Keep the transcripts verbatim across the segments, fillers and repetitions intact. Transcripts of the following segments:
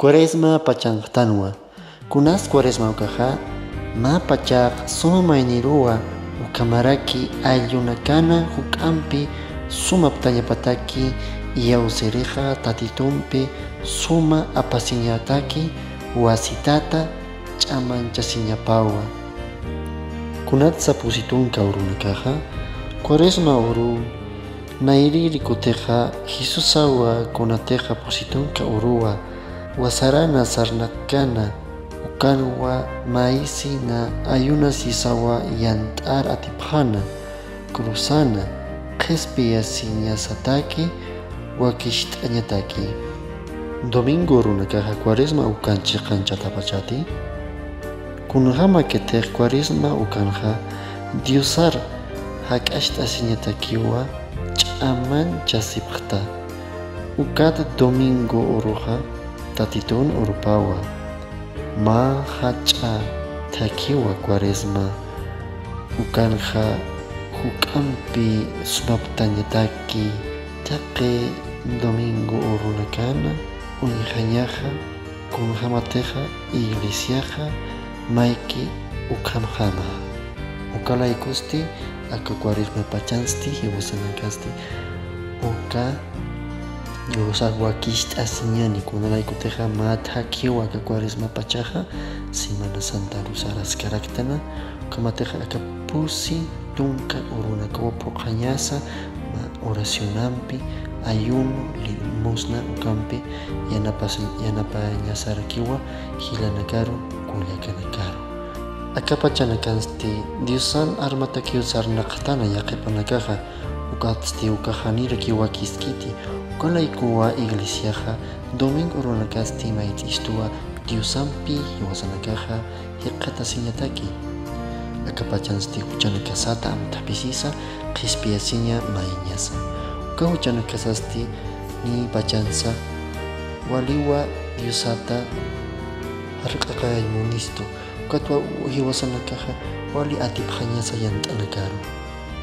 Cuaresma pachanxtanwa. Kunas Cuaresma ukaxa, mä pachax suma mayniruwa, ukhamaraki ayllunakana juk'ampi sumaptañapataki, iyawsirixa Tatitumpi suma apasiñataki, wasitata ch'amanchasiñapawa. Kunatsa pusi tunka urunakaxa, Cuaresma uru nayrïri kutixa Jesusawa kunatixa pusi tunka uruwa, wasarana sarnaqkana, ukanwa mayisina ayunasisawa yant'ar atipxäna, cruzana, qhispiyasiñasataki, wakicht'añataki. Domingo urunakaxa Cuaresma ukan chiqanchatapachati. Kunjamakitix Cuaresma ukanxa Diosar jak'acht'asiñatakiwa ch'amanchasipxta. Ukat domingo uruxa Tatitun urupawa. Mä jach'a thakiwa Cuaresma ukanxa juk'ampi sumaptañataki taqi domingo urunakana uñjañaxa, kunjamatixa iglesiaxa mayki ukhamjama. Ukalaykusti aka Cuaresma pachansti jiwasanakasti uka Diosax wakicht'asiñani, kunalaykutixa mä thakiwa aka Cuaresma pachaxa, Semana Santa luzaraskaraktana, ukhamatixa aka pusi tunka urunakawa phuqhañasa, mä oracionampi, ayuno, limosna ukampi yanapas-, yanapañasarakiwa jilanakaru, kullakanakaru. Aka pachanakansti Diosan armatakiw sarnaqtana yaqhipanakaxa, ukatsti ukax janirakiw wakiskiti, ukalaykuwa iglesiaxa domingo urunakasti mayt'istuwa Diosampi jiwasanakaxa jikxatasiñataki. Aka pachansti juchanakasata amthapisisa qhispiyasiña mayiñasa. Uka juchanakasasti niy pachansa waliwa Diosata jark'aqay munistu. Ukatwa jiwasanakaxa wali atipxañasa yant'anakaru.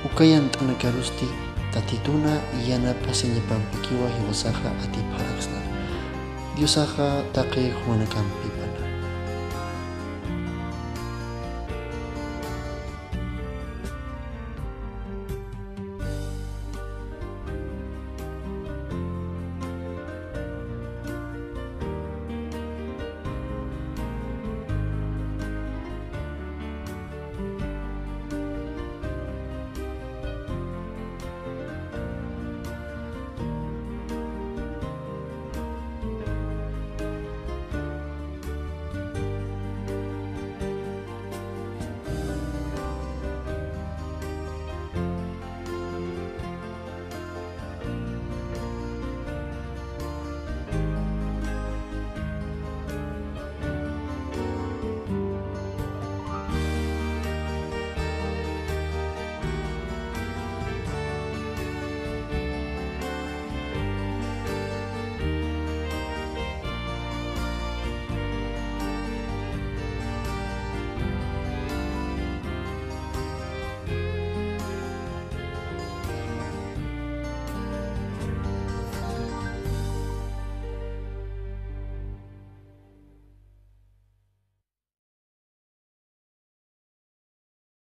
Uka yant'anakarusti Tatituna yanapasiñapampikiwa jiwasaxa atipxaraksna. Diosaxa taqi jumanakampipa